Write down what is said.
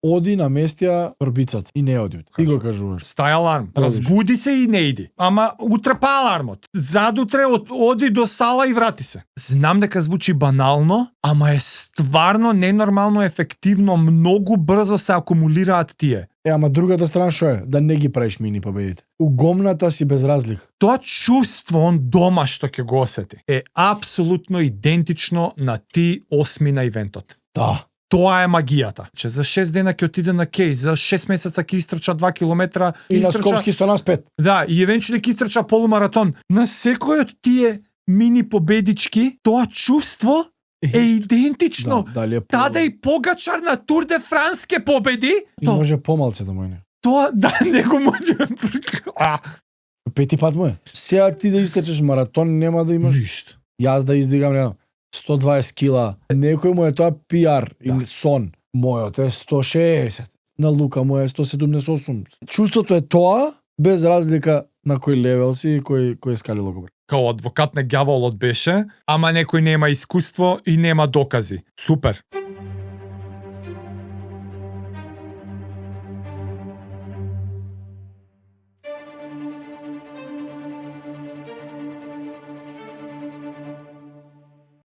Оди наместија торбицата и не оди. Ти го кажуваш. Стај аларм. Одиш. Разбуди се и не иди. Ама утре па алармот. Задутре оди до сала и врати се. Знам дека звучи банално, ама е стварно ненормално ефективно, многу брзо се акумулираат тие. Ама другата страна што е? Да не ги правиш мини победите. У гомната си без разлика. Тоа чувство он дома што ќе го осети е апсолутно идентично на ти 8 на ивентот. Да. Тоа е магијата. Че за 6 дена ќе отиде на кеј, за 6 месеца ќе истрча 2 километра, И на Скопски со нас 5. Да, и евентуелно ќе истрча полумаратон. На секој од тие мини победички, тоа чувство е идентично. Да, дали е Таде и Погачар на Тур де Франс ке победи. И може помалце да му е. Тоа да него може. 5 пат му е. Сега ти да истечеш маратон нема да имаш. Ништо. Јас да издигам не знам, 120 кила. Некој му е тоа пиар или сон. Мојот е 160. На Лука му е 178. Чувството е тоа без разлика на кој левел си и кој скалило го. Као адвокат на ѓаволот беше, ама некој нема искуство и нема докази. Супер.